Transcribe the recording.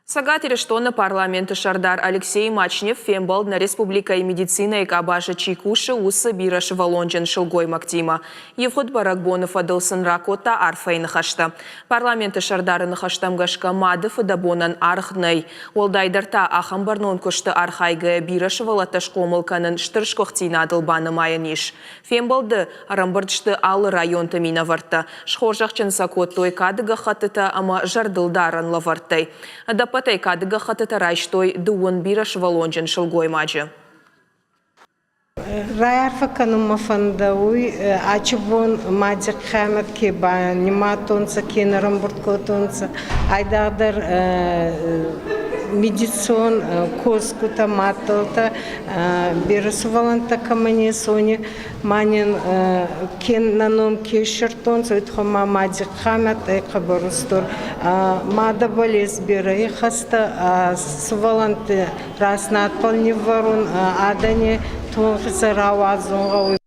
Цӕгат Ирыстоны парламенты сӕрдар Алексей Мачнев фембӕлд нӕ республикӕйы медицинӕйы къабазы чи кусы, уыцы бирӕсывӕллонджын сылгоймӕгтимӕ. Ивгъуыд бӕрӕгбоны фӕдыл сын ракодта арфӕйы ныхӕстӕ. Парламенты сӕрдары ныхӕстӕм гӕсгӕ мады фыдӕбонӕн аргъ нӕй. Уӕлдайдӕр та ахӕм бӕрнон куысты архайгӕйӕ бирӕ сывӕллӕттӕ схъомыл кӕнын стыр сгуыхтдзинадыл банымайӕн ис. Фембӕлды ӕрӕмбырд сты алы районты минӕвӕрттӕ. Схорзӕхджын сӕ кодтой кады гӕххӕттытӕ ӕмӕ зӕрдылдарӕн лӕвӕрттӕй. Ӕдӕппӕтӕй кады гӕххӕттытӕ райстой дыууын бирӕсывӕллонджын сылгоймаджы. Райарфӕ кӕнун мӕ фӕндӕуй, ачи бон мади хъиамӕт ке банимадтонцӕ, ке нӕ рамбурд кодтонцӕ, айдагъдӕр медицион косгутӕ, мадтӕлтӕ, берӕ сувӕллӕнттӕ кӕмӕн ес, уони ма нин ке нӕ ном ке иссердтонцӕ, уой туххӕй ма мади хъиамӕт ӕй хъӕбӕр устур. Мадӕбӕл ес берӕ ихӕстӕ, сувӕллӕнтти раст надбӕл ниввӕрун, адӕни туххӕй сӕ рауадзун гъӕуй.